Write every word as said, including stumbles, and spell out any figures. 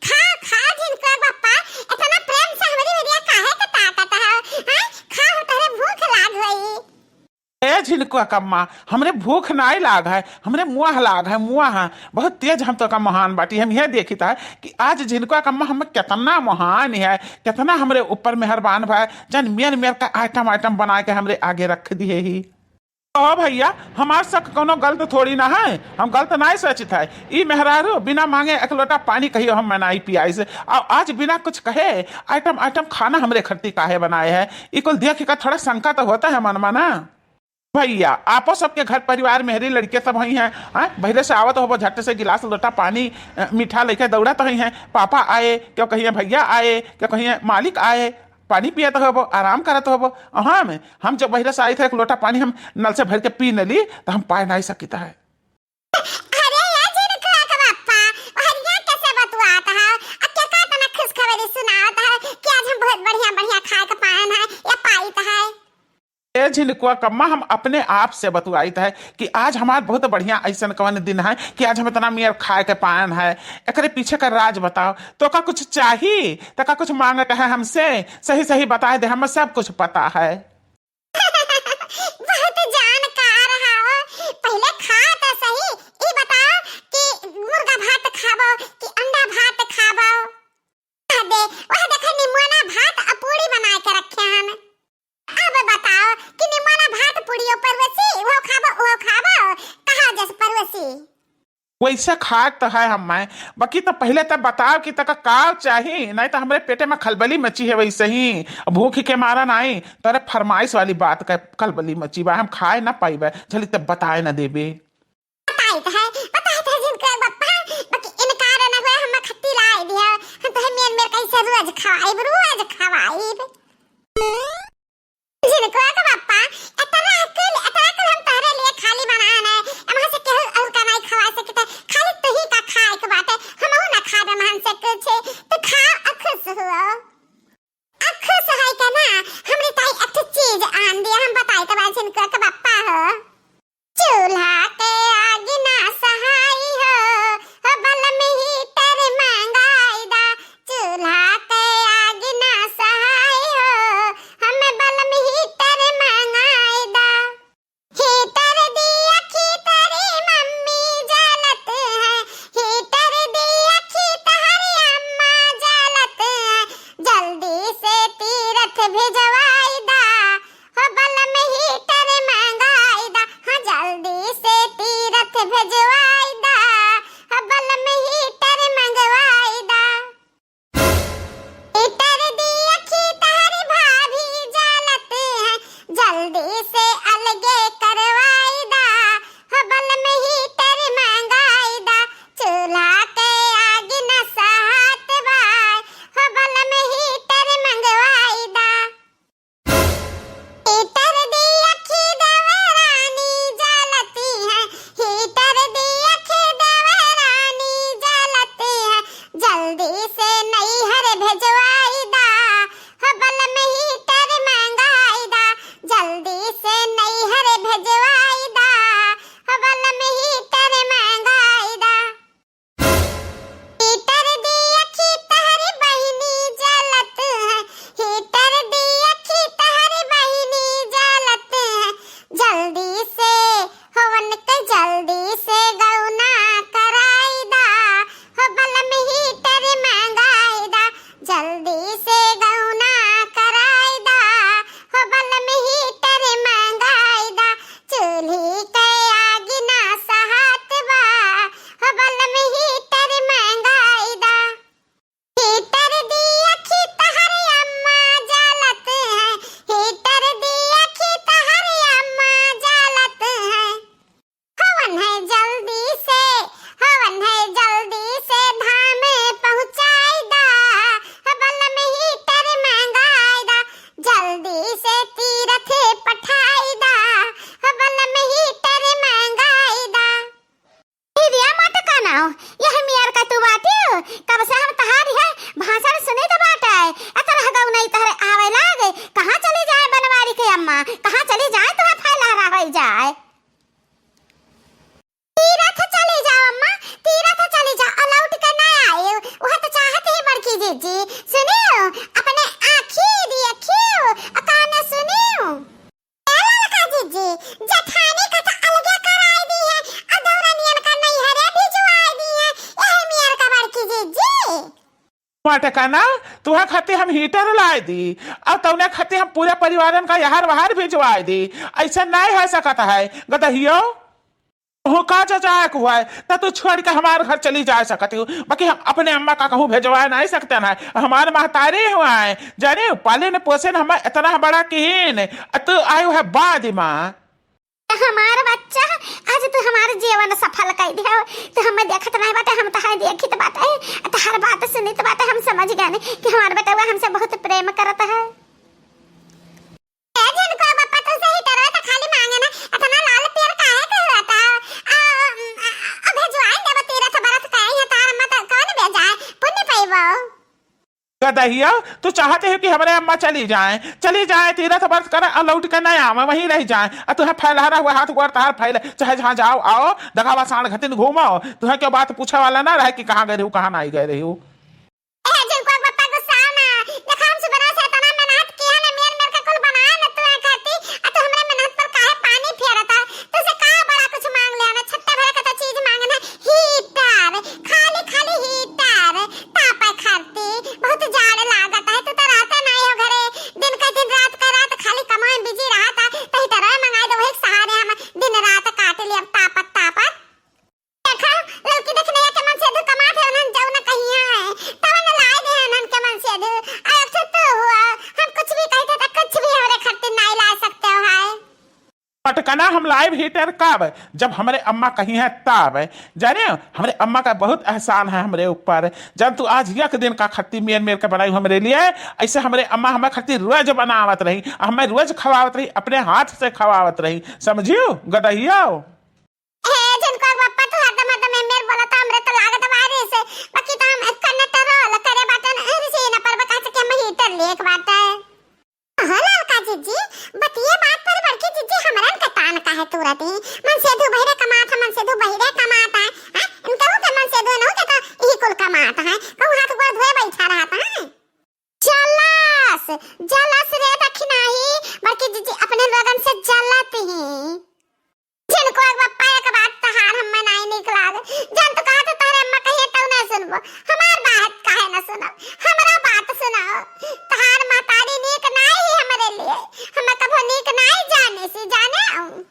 खाओ, खाओ झिनकुआ बप्पा, इतना प्रेम से हमरी ओरिया काहे के ताकत है, हैं? खाओ, तोहरे भूख लाग होई। ए झिनकुआ कम्मा, हमरे भूख नाई लाग है, हमरे मुँह लाग है, मुँह। बहुत तेज हम तोका मोहान बाटी। हम यह देखित है कि आज झिनकुआ कम्मा हम केतना मोहान है, केतना हमरे ऊपर मेहरबान भा, जन मेर मेर का आइटम आइटम बनाए के हमरे आगे रख दिए ही। ओ भइया, हमार शक कौनो गलत थोड़ी ना है, हम गलत नाई सोचित है। ई मेहरारू बिना मांगे एक लोटा पानी कहियो हम नाई पियाइस, और आज बिना कुछ कहे आइटम आइटम खाना हमरे खरती काहे बनाए है, ई कुल देख के थोड़ा शंका तो होता है मन में ना। भइया, आपो सबके घर परिवार मेहरी लड़के सब होइहैं, हाँ? बहिरे से आवत होबो, झट से गिलास लोटा पानी, अ, मीठा लेके दौड़त होइहैं, पापा आए, क्यों कहिए भइया आए, क्यों कहिए मालिक आए, पानी पियत होबो, आराम करत होबो। हाँ, हम, हम जब बहिरे से आइत है, एक लोटा पानी हम नल से भर के पी न ली, तो हम पाए नाई सकित है। अरे ये झिनकुआ के बप्पा, ओहरिया कैसे बतुआत है? आ केका तना खुशखबरी सुनावत है कि आज हम बहुत बढ़िया बढ़िया खाए के पाएन है या पाइत है? ए झिनकुआ कम्मा, हम अपने आप से बतुआइत है कि आज हमार बहुत बढ़िया ऐसन कवन दिन है कि आज हम इतना मेर खाए के पाएन है। एकरे पीछे का राज बताओ, तोका कुछ चाही? तोका कुछ मांगे के है हमसे? सही सही बताए दे, हमें सब कुछ पता है। बहुत जानकार हो। पहिले खा तो सही, ई बताओ कि मुर्गा भात खाबो कि अंडा भात खाबो? आ दे, वह देखे निमोना भात आ पूड़ी बनाए के रखे हन। अब बताओ कि निमोना भात पूड़ियो परवसी, वो खाबो, वो खाबो, कहा जस परवसी। वैसे खाए तो है हम मैं, बाकी तो पहिले तो बताओ कि तका का चाही, नहीं तो हमरे पेटे में खलबली मची है वैसे ही, भूख के मारा नहीं, तोरे फरमाइश वाली बात का खलबली मची बा, हम खाए ना पाइबे, झली तब बताए ना देबे। बताइत है, बताइत है झिनकुआ बप्पा, बाकी इनकार न हुए, हम खट्टी लाई दिया, हम तो मेर मेर कैसे रोज खवाइब, रोज खवाइब। झिनकुआ के बप्पा, इतना कुल, इतना कुल हम तोहरे लिए खाली बनान है, एमहा से केहू और का नाई खवा सकते, खाली तुही का खाए के बाटे, हमहू ना खाबे एमहन से कुछ, तो खाओ आ खुश हुओ। आ खुश है के ना, हमरी ताई एक ठे चीज आन दिया, हम बताइत बा झिनकुआ के बप्पा हो। चूल्हा के आग ना सहाई हो, हो बलम हीटर मंगाई दा। चूल्हा के आग ना सहाई हो, हम बलम हीटर मंगाई दा। हीटर दिया खीतरी मम्मी जलत है, हीटर दिया खीतरी अम्मा जलत है, जल्दी से तीरथ भिजवाई दा। हो बलम हीटर मंगाई दा, हाँ जल्दी से तीरथ भिजवाई दा। हो बलम हीटर मंगवाई दा। हीटर दिया खीतरी भाभी जलत है, जल्दी से अलगे करवाई दा। हो बलम हीटर मंगाई दा, चूल्हा के आग न सहात बाय। हो बलम हीटर मंगवाई दा। हीटर दिया खी देवरानी जलती है, हीटर दिया खी देवरानी जलती है, जल्दी से नैहर भेजवाई दा। हो बलम हीटर मंगाई दा, जल्दी से नैहर भेजवाई दा। हो बलम हीटर मंगाई दा। हीटर दिया खी तहरी बहिनी जलत है, हीटर दिया खी तहरी बहिनी जलत है, जल्दी से हवन के जल्दी से गौना कराई दा। हो बलम हीटर मंगा मटकना, तुहा खातिर हम हीटर लाए दी, अउर तौने खातिर हम पूरे परिवारन का यहर वहर भिजवाए दी। अइसे नाहीं होइ सकत है, गदहियो। तुहू का जजाए के हुआ है, त तू छोड़ के हमार घर चली जाए सकत हो, बाकी हम अपने अम्मा का कहूँ भेजवाए नाहीं सकते ना। हमार महतारी हुआ है, जाने, पाले न पोसे न हमें इतना बड़ा किहीन, अ तू आयो है बाद मा। हमार बच्चा, आज तू हमार जीवन सफल कइ दिया। तू हमें देखत नाहीं बाटे, हम तोहार देखित बाटे, तोहार बात सुनित बाटे, हम समझ गए कि हमार बेटवा हमसे बहुत प्रेम करत है। ए झिनकुआ बप्पा, तू से हीटरवा त खाली मांगे ना, इतना लाल पियर काहे के हुआ था? आ, आ, आ, भेजवाए देब तीरथ बरत के, यहाँ तार अम्मा त कौन भेजाए, पुण्य पइबो। गदहिया, तू चाहते हो कि हमरे अम्मा चली जाए, चली जाए, तीरथ बरत करे अउर लौट के न आवे, वहीं रह जाए। अउर तुहे फैलहरा हुआ हाथ गोड़ तहार फैले, चाहे जहाँ जाओ आओ, दगावा साँड़ घतिन घूमो, तुहे क्यों बात पूछे वाला ना रहे कि कहाँ गए रहू, कहाँ नाहीं गए रहू। ए झिनकुआ बप्पा, गुस्सा ना, देखा हम सुबह से इतना मेहनत किया ना, मेर मेर के कुल बनाए ना तुहे खाती, अ तू हमरे मेहनत पर काहे पानी फेरता? तुसे का बड़ा कुछ मांग लिया ना, छट्टा भर के तो चीज मांगे ना, हीटर, खाली खाली हीटर। तापे खाती, बहुत जाड़ लागत है, तू तो रहते नाहीं हो घरे, दिन का दिन रात का रात खाली कमाए में बिजी रहता, तो हीटरवा मंगाए दो, वही के सहारे हम दिन रात काट ली अब तापत तापत। देखा, लड़की देखने के मन से धुकमात है, उन्हन जौन कहिया है, तवन लाए दे उन्हन के मन से धु, अरे अब तो तू हुआ, हम कुछ भी कहते तो कुछ भी हमरे खातिर नाहीं ला सकते हो है। पटकना हम लाइब हीटर कब? जब हमरे अम्मा कहिहैं तब। जाने, हमरे अम्मा का बहुत एहसान है हमरे ऊपर। जब तू आज एक दिन का खत्ती मेर मेर के बनाई हमरे लिए, अइसे हमरे अम्मा हमें खत्ती रोज बनावत रही, हमें रोज खवावत रही, अपने हाथ से खवावत रही। समझियो, गदहियो? हे झिनकुआ बप्पा, तू हरदम हरदम मेर मेर बोलत, हमरे तो लागत बारिश, बाकी तो हम कनेक्टर लकरे बाटन, ऋषि न पर बका से कि हम हीटर लेक बाटे। हो ललका जिज्जी, बतिये बात पर बड़की जिज्जी हमरन के तान काहे तुरत ही? मन से धू बहिरे कमात है, मन से धू बहिरे कमात है। हैं? इनकहू के मन से धू नहू के तो यही कुल कमात है। कहूँ हाथ गोड़ धोए बैठा रहत है। जलस, जलस रे दखिनाही, बड़की जिज्जी अपने लोगन से जलत ही। झिनकुआ बप्पा, एक बात तहार हम्मे नाई नीक लागे। जौन तू कहत है तोहरे अम्मा कहिए तौ ना सुनबो। हमार बात काहे ना सुनब? हमरा बात सुनाओ। तहार महतारी नीक नाई ही हमरे लिए। हमें कभो नीक नाई जाने सी, जाने आऊं।